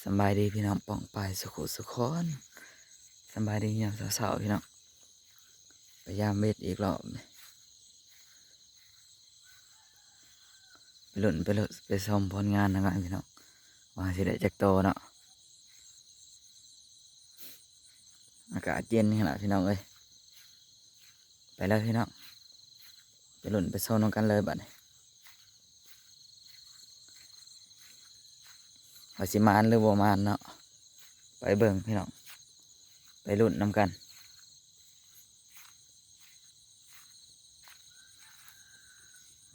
ສຳບາຍດີພີ່ນ້ອງປ້ອງປາຍສຸຂຸສຸຄົນ. ສຳບາຍດີຍາມເຊົ້າໆ ພີ່ນ້ອງ. ໄປຍາມເວັດອີກລອບ. ໄປລຸ້ນ ໄປລຸ້ນ ໄປຊົມຜົນງານນຳກັນພີ່ນ້ອງ ວ່າຊິໄດ້ຈັກໂຕເນາະ. ອາກາດເຢັນນີ້ລະພີ່ນ້ອງເອີຍ. ໄປເລີຍພີ່ນ້ອງ ໄປລຸ້ນໄປຊົມນຳກັນເລີຍບາດນີ້ ວ່າຊິໝານຫຼືບໍ່ໝານເນາະ. ໄປເບິ່ງພີ່ນ້ອງ ໄປລຸ້ນນຳກັນ.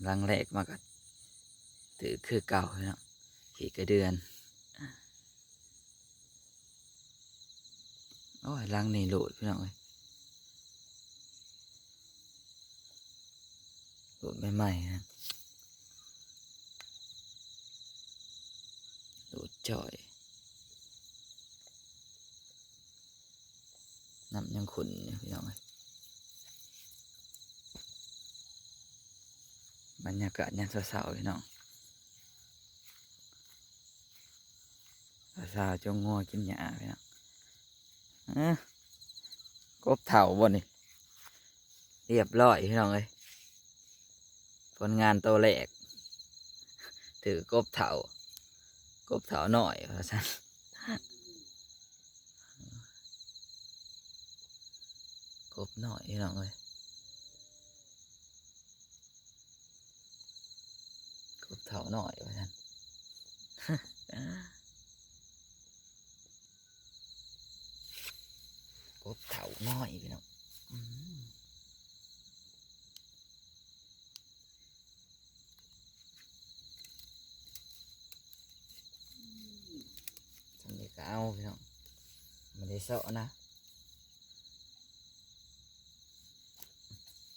ຫຼັງແລກມາກະຖືກຄືເກົ່າພີ່ນ້ອງ ຂີ້ກະເດືອນ. ໂອ້ຍ ຫຼັງນີ້ໂລດພີ່ນ້ອງເອີຍ ໂລດໃໝ່ໆ ນະ ໂລດຈ່ອຍ. ນ້ຳຍັງຂຸ້ນຢູ່ພີ່ນ້ອງເອີຍ. ບັນຍາກາດຍາມເຊົ້າໆ ພີ່ນ້ອງ ສາວໆ ຈູງງົວກິນຫຍ້າພີ່ນ້ອງ. ເອີ ກົບເຖົ້າບໍ່ນີ້? ລຽບຮ້ອຍພີ່ນ້ອງເອີຍ ຜົນງານໂຕແລກ ຖືກກົບເຖົ້າ ກົບເຖົ້ານ້ອຍວ່າຊັ້ນ ກົບນ້ອຍພີ່ນ້ອງເອີຍ ກົບເຖົ້ານ້ອຍວ່າຊັ້ນ. ກົບເຖົ້ານ້ອຍພີ່ນ້ອງ ອືມ ຊ່ຳນີ້ກະເອົາພີ່ນ້ອງ ບໍ່ໄດ້ເຊາະນະ.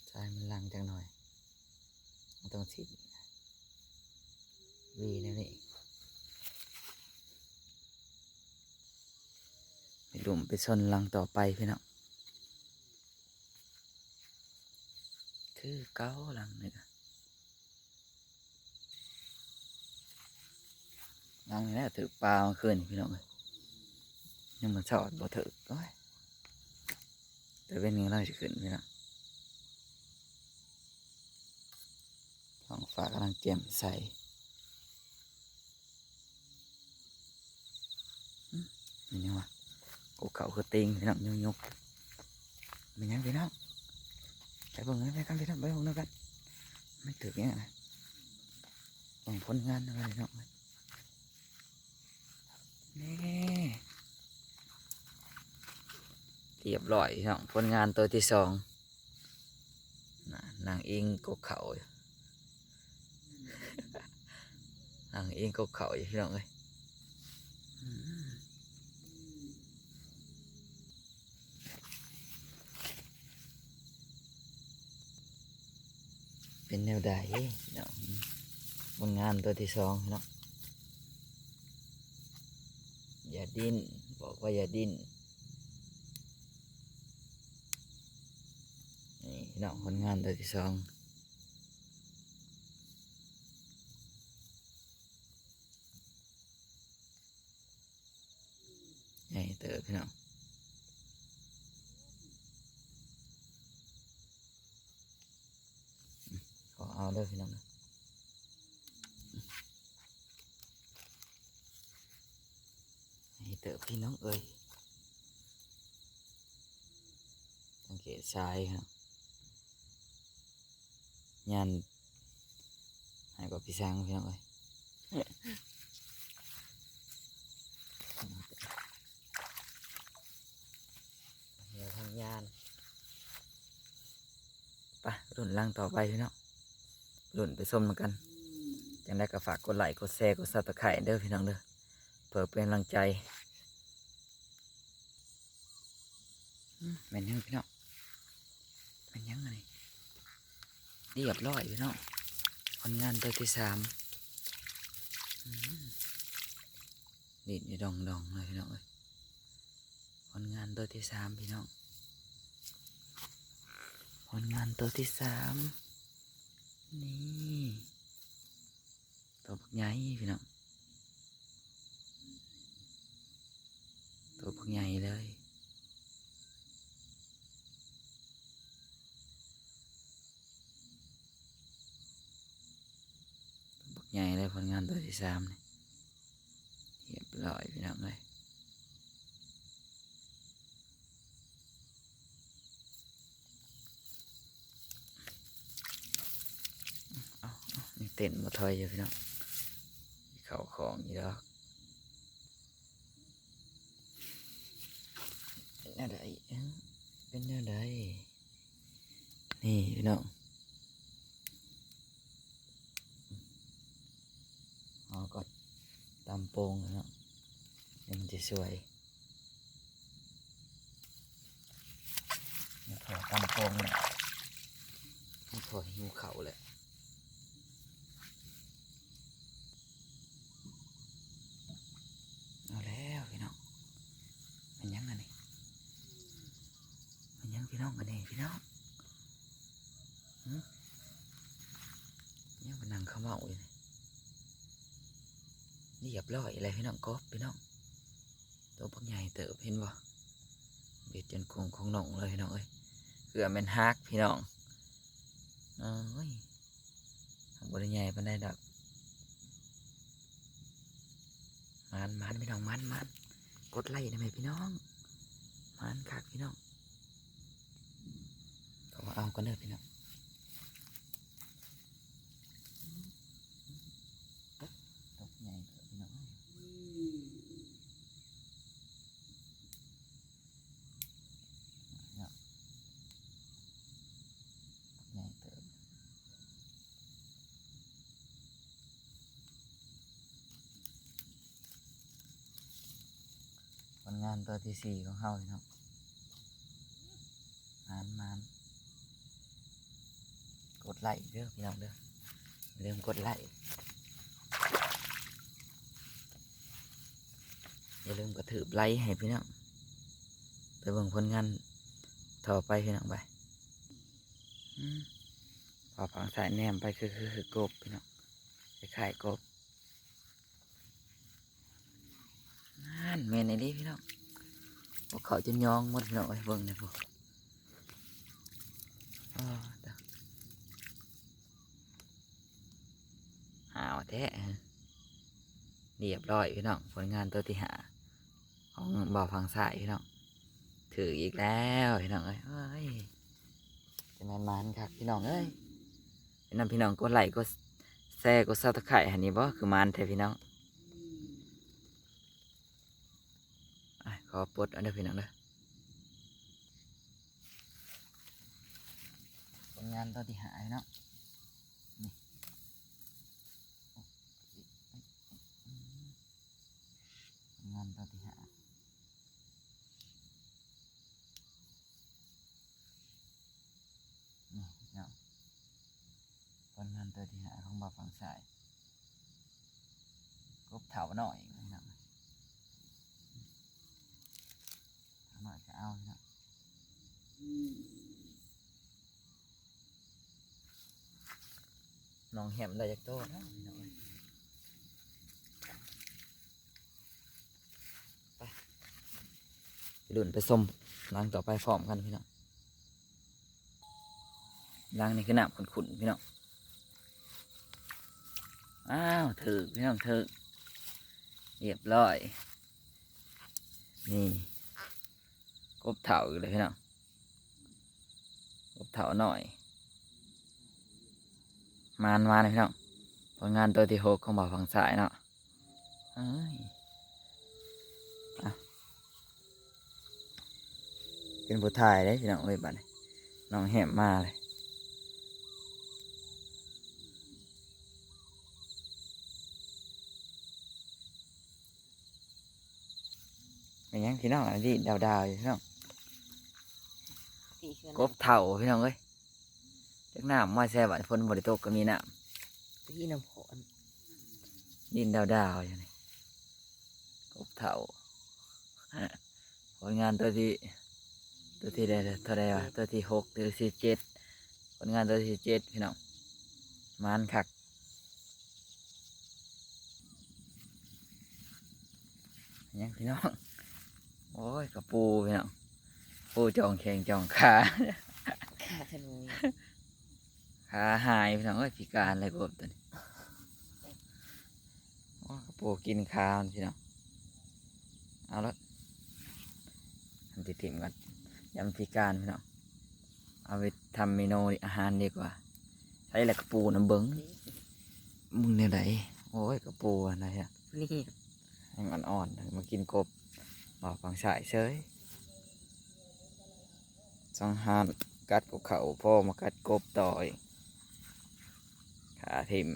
ໃສ່ມັນຫຼັງຈັກໜ່ອຍ ມັນຕ້ອງຊິຫວີແນວນີ້. ໄປລຸ້ນໄປຊົມຫຼັງຕໍ່ໄປພີ່ນ້ອງ ຄືເກົ່າຫຼັງນີ້ກະ. ຫຼັງນີ້ແຫຼະຖືກປາເມື່ອຄືນພີ່ນ້ອງເອີຍ ຍັງບໍ່ຊອດບໍ່ຖືກ. ໂອ້ຍ ຕາເວັນກຳລັງຊິຂຶ້ນພີ່ນ້ອງ ທ້ອງຟ້າກຳລັງແຈ່ມໃສ. ອືມ ແມ່ນຫຍັງວະ? ກົບເຂົ້າຄືຕີງພີ່ນ້ອງ ຍົກໆ. ແມ່ນຫຍັງພີ່ນ້ອງ? ໄປເບິ່ງນຳກັນພີ່ນ້ອງ ໄປເບິ່ງນຳກັນ ມັນຖືກຫຍັງນະ? ເບິ່ງຜົນງານນຳກັນພີ່ນ້ອງ ນີ້ ລຽບຮ້ອຍພີ່ນ້ອງ ຜົນງານໂຕທີສອງ. ນະ ນາງອີງກົບເຂົ້າຢູ່ ນາງອີງກົບເຂົ້າຢູ່ພີ່ນ້ອງເອີຍ. ອືມ ເປັນແນວໃດພີ່ນ້ອງ? ຜົນງານໂຕທີສອງພີ່ນ້ອງ. ຢ່າດີ້ນ ບອກວ່າຢ່າດີ້ນ. ນີ້ພີ່ນ້ອງ ຜົນງານໂຕທີສອງ. ໃຫຍ່ເຕີບພີ່ນ້ອງ. ຂໍເອົາເດີພີ່ນ້ອງເດີ. ໃຫຍ່ເຕີບພີ່ນ້ອງເອີຍ. ສັງເກດສາຍເນາະ. ຍ່ານໃຫ້ກວ່າພີ່ຊ້າງພີ່ນ້ອງເອີຍ. ເຮືອທຳຍານ. ໄປລຸ້ນຫຼັງຕໍ່ໄປພີ່ນ້ອງ. ລຸ້ນໄປຊົມນຳກັນ. ຈັ່ງໃດກໍຝາກກົດໄລ້ ກົດແຊ ກົດຊັບສະໄຄຣບ໌ເດີພີ່ນ້ອງເດີ ເພື່ອເປັນກຳລັງໃຈ. ອືມ ແມ່ນຫຍັງພີ່ນ້ອງ? ແມ່ນຫຍັງອັນນີ້? ລຽບຮ້ອຍພີ່ນ້ອງ ຜົນງານໂຕທີສາມ. ອືມ ດີດຢູ່ດອງໆເລີຍພີ່ນ້ອງເອີຍ. ຜົນງານໂຕທີສາມພີ່ນ້ອງ ຜົນງານໂຕທີສາມ. ນີ້ ໂຕບັກໃຫຍ່ພີ່ນ້ອງ. ງານຕົວທີສາມນີ້ ຮຽບຮ້ອຍພີ່ນ້ອງເອີຍ. ເອົາໆ ຍັງເຕັ້ນບໍ່ຖອຍຢູ່ພີ່ນ້ອງ ເຂົ້າຂອງຢູ່ດອກ. ເປັນແນວໃດ ເອີ ເປັນແນວໃດ? ນີ້ພີ່ນ້ອງ ເຮົາກໍຕຳໂປ່ງເນາະ ມັນຈະສວຍ ເຮົາຕຳໂປ່ງ ເຮົາພໍຫິວເຂົ້າແລ້ວ. ເອົາແລ້ວພີ່ນ້ອງ ແມ່ນຫຍັງອັນນີ້? ແມ່ນຫຍັງພີ່ນ້ອງ ອັນນີ້ພີ່ນ້ອງ? ຫຶ? ຍັງໄປນັ່ງຂະເໝົາຢູ່ນີ້ ຮຽບຮ້ອຍແລ້ວພີ່ນ້ອງ ກົບພີ່ນ້ອງ ໂຕບັກໃຫຍ່ເຕີບ ເຫັນບໍ່? ເບັດຈົນໂກງຂອງໜອງເລີຍພີ່ນ້ອງເອີຍ ເກືອບແມ່ນຫັກພີ່ນ້ອງ ໂອ້ຍ ບໍ່ໄດ້ໃຫຍ່ປານໃດດອກ. ໝານໆ ພີ່ນ້ອງ ໝານໆ ກົດໄລ້ໄດ້ໄໝພີ່ນ້ອງ ໝານຄັກພີ່ນ້ອງ. ເຂົ້າມາເອົາກ່ອນເດີພີ່ນ້ອງ ຕົກໃຫຍ່ເຕີບພີ່ນ້ອງເອີຍ. ເນາະ ໃຫຍ່ເຕີບ ຜົນງານຕົວທີສີ່ຂອງເຮົາເນາະ ໝານໆ ກົດໄລ້ເດີພີ່ນ້ອງເດີ ຢ່າລືມກົດໄລ້ ຢ່າລືມກະຖືບໄລ້ໃຫ້ພີ່ນ້ອງ ໄປເບິ່ງຜົນງານຕໍ່ໄປພີ່ນ້ອງ ໄປ ອືມ ພໍຝັ່ງຊ້າຍແນມໄປຄື ຄື ຄືກົບພີ່ນ້ອງ ຄ້າຍໆ ກົບ ນັ້ນ ແມ່ນອີ່ຫຼີພີ່ນ້ອງ ພວກເຂົາຈົນຍອງໝົດພີ່ນ້ອງເອີຍ ເບິ່ງແດ່ພຸ້ນ ອ້າ ຕາ ຫາວແທ້ ຮຽບຮ້ອຍພີ່ນ້ອງ ຜົນງານຕົວທີຫ້າຂອງບ່າວຝັ່ງຊ້າຍພີ່ນ້ອງ ຖືກອີກແລ້ວພີ່ນ້ອງເອີຍ ໂອ້ຍ ຈະແມ່ນໝານຄັກພີ່ນ້ອງເອີຍ ແນະນຳພີ່ນ້ອງກົດໄລ້ ກົດແຊ ກົດ Subscribe ໃຫ້ນີ້ບໍ່ ຄືໝານແທ້ພີ່ນ້ອງ ອ່ະ ຂໍປົດເອົາເດີພີ່ນ້ອງເດີ ຜົນງານຕົວທີຫ້າເນາະ ນີ້ ຜົນງານຕົວທີຫ້າ ນີ້ເນາະ ຜົນງານຕົວທີຫ້າຂອງບ່າວຝັ່ງຊ້າຍ ກົບເຖົ້ານ້ອຍເນາະ ເຖົ້ານ້ອຍກະເອົາເນາະ ນ້ອງແຮມໄດ້ຈັກໂຕເນາະ ພີ່ນ້ອງເອີຍ ໄປ ໄປລຸ້ນໄປຊົມຫຼັງຕໍ່ໄປພ້ອມກັນພີ່ນ້ອງ ຫຼັງນີ້ຄືນ້ຳຂຸ້ນໆ ພີ່ນ້ອງ ອ້າວ ຖືກພີ່ນ້ອງ ຖືກ ຮຽບຮ້ອຍ ນີ້ ກົບເຖົ້າອີກແລ້ວພີ່ນ້ອງ ກົບເຖົ້ານ້ອຍ ມານໆ ພີ່ນ້ອງ ຜົນງານຕົວທີຫົກຂອງບ່າວຝັ່ງຊ້າຍເນາະ ເອີຍ ອ່ະ ເປັນຜູ້ຖ່າຍເດ້ພີ່ນ້ອງເອີຍ ບາດນີ້ນ້ອງແຮມມາເລີຍ ແມ່ນຫຍັງພີ່ນ້ອງ ອັນນີ້ດາວໆ ຢູ່ພີ່ນ້ອງ ກົບເຖົ້າພີ່ນ້ອງເອີຍ ຈັກນ້ຳມາແຊ ບາດຝົນບໍ່ໄດ້ຕົກກໍມີນ້ຳ ທີ່ນ້ຳຂອນ ດິນດາວໆ ຢູ່ນີ້ ກົບເຖົ້າ ຜົນງານຕົວທີ່ ຕົວທີ່ໃດ ເທົ່າໃດວະ ຕົວທີ່ຫົກ ຕົວທີ່ເຈັດ ຜົນງານຕົວທີ່ເຈັດ ພີ່ນ້ອງ ໝານຄັກ ຫຍັງພີ່ນ້ອງ ໂອ້ຍ ກະປູພີ່ນ້ອງ ປູຈ່ອງແຂ້ງຈ່ອງຂາ ຂາຂະໜຸຍ ຂາຫາຍພີ່ນ້ອງເອີຍ ພິການເລີຍກົບຕົວນີ້ ປູກິນຂາມັນພີ່ນ້ອງ. ເອົາລະ ມັນຊິຖິ້ມກ່ອນ ຢ້ານມັນພິການພີ່ນ້ອງ. ເອົາໄປທຳເມນູອາຫານດີກວ່າ. ໃສ່ລະກະປູນຳເບິ່ງ ເບິ່ງແນວໃດ. ໂອ້ຍ ກະປູອັນໃດອະ ນີ້ ຍັງອ່ອນໆ ມາກິນກົບ ເວົ້າຝັ່ງຊ້າຍເສີຍ. ສັງຫານກັດກົບເຂົ້າ ພໍມາກັດກົບຕໍ່ອີກ ຂ້າຖິ້ມ.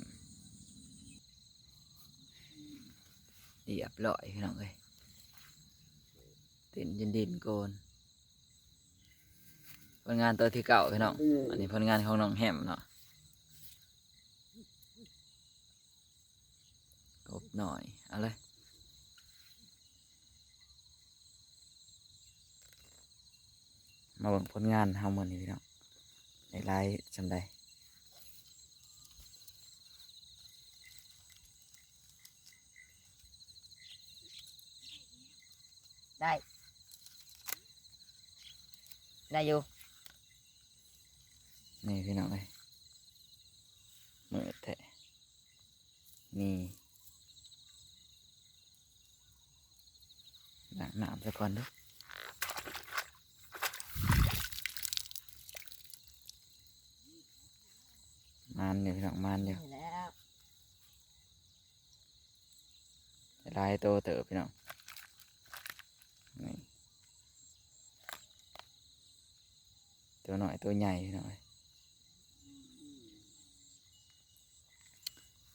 ຮຽບຮ້ອຍພີ່ນ້ອງເອີຍ ເຕັ້ນຈົນດິ້ນໂກນ. ຜົນງານໂຕທີເກົ້າພີ່ນ້ອງ. ອັນນີ້ຜົນງານຂອງນ້ອງແຮມເນາະ ກົບນ້ອຍ. ເອົາເລີຍ ມາເບິ່ງຜົນງານເຮົາມື້ນີ້ພີ່ນ້ອງ ໄດ້ຫຼາຍສ່ຳໃດ. ໄດ້ ໄດ້ຢູ່ ນີ້ພີ່ນ້ອງເອີຍ ມືດແທ້ ນີ້ ລ້າງນ້ຳຊະກ່ອນເດີ້. ໝານຢູ່ພີ່ນ້ອງ ໝານຢູ່ ນີ້ແຫຼະ ຫຼາຍໂຕເຕີບພີ່ນ້ອງ ນີ້ ໂຕນ້ອຍໂຕໃຫຍ່ພີ່ນ້ອງເອີຍ.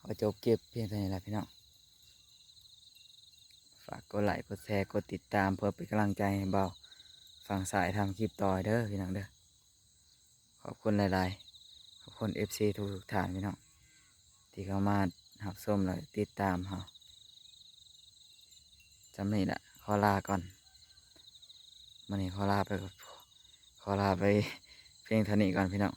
ຂໍຈົບຄລິບພຽງເທົ່ານີ້ລະພີ່ນ້ອງ. ຝາກກົດໄລ ກົດແຊ ກົດຕິດຕາມ ເພື່ອເປັນກຳລັງໃຈໃຫ້ບ່າວຝັ່ງຊ້າຍທຳຄລິບຕໍ່ເດີ້ພີ່ນ້ອງເດີ້. ຂອບຄຸນຫຼາຍໆ ຂອບຄຸນເອັຟຊີທຸກໆທ່ານພີ່ນ້ອງ ທີ່ເຂົ້າມາຮັບຊົມ ແລະ ຕິດຕາມເຮົາ. ສ່ຳນີ້ລະ ຂໍລາກ່ອນ ມື້ນີ້ຂໍລາໄປ ຂໍລາໄປພຽງເທົ່ານີ້ກ່ອນພີ່ນ້ອງ.